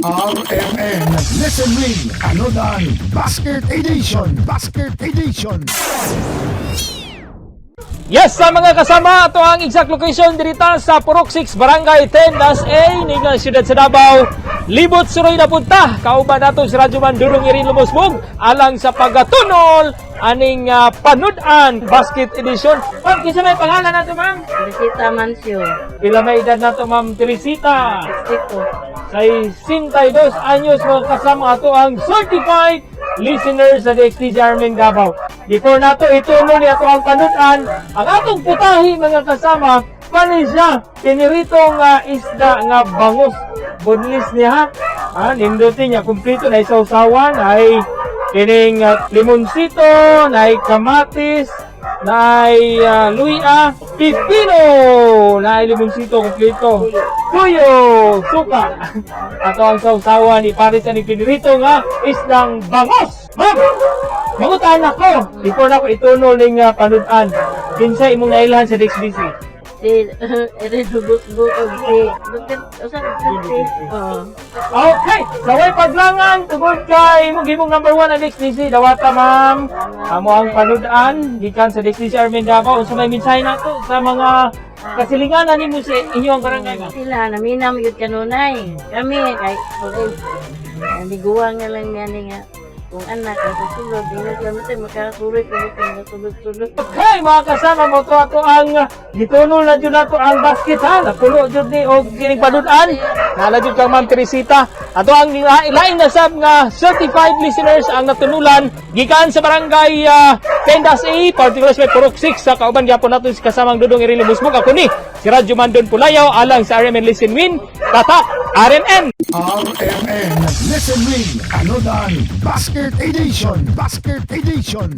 RMN Listen Win Panodan Basket Edition. Basket Edition. Yes, sa mga kasama, ato ang exact location dirita sa Purok 6, Barangay 10-A, ning siyudad sa Davao. Libot suroy na punta. Kauban nato si Radyoman Dudong Irin Lumusbog alang sa pagatunol aning panud-an basket edition. Ma'am, kinsa may pangalan nato, ma'am? Teresita Mancio. Pila may edad nato, Ma'am Teresita? 62. 62 anyos, mga kasama, ato ang certified listeners sa DXDC Armin Davao. Before nato ituno ni ato ang panudan, ang atong putahi, mga kasama, pani siya, piniritong isda nga bangus. Boneless niya. Ah, nindutin niya, kumplito na isawsawan ay kining limonsito, na ay kamatis, na ay luya, pipino, na ay limonsito kumplito, tuyo, suka. Ato ang sausawan ni Paris ani pinirito nga isdang bangos. Ma'am, mangutan ako. Before na ako itunol ning panudan, kinsa imong nailhan sa DXBC? Si Erin Lubusbog og si Dr. Usa Duterte. Oo. Okay, sa way paglangan tungod kay imong gimong number 1 ang DXDC, dawata, ma'am. Amo ang panudan gikan sa DXDC Armin Davao. Unsa may mensahe nato sa mga kasilinganan nimo sa inyong barangay, ma'am? Sila naminam gyud kanunay. Kami kay okay. Niguwang nga lang niya ni nga kung anak ang susulod, ingat kami tayo makasuroy kung sulod-sulod. Okay, mga kasama mo to ato ang gitunol na jud nato ang basket ha. Napulo jud ni og kining panudan. Nala jud kang Ma'am Teresita. Ato ang lain na sab nga certified listeners ang natunulan gikan sa barangay Pendas A, particular sa may Purok 6 sa kauban gyapon nato si kasamang Dudong Irilo Musmog. Ako ni si Radyo Mandon Pulayaw alang sa RMN Listen Win. Tatak RMN. RMN Listen Win Panodan Basket Edition. Basket Edition.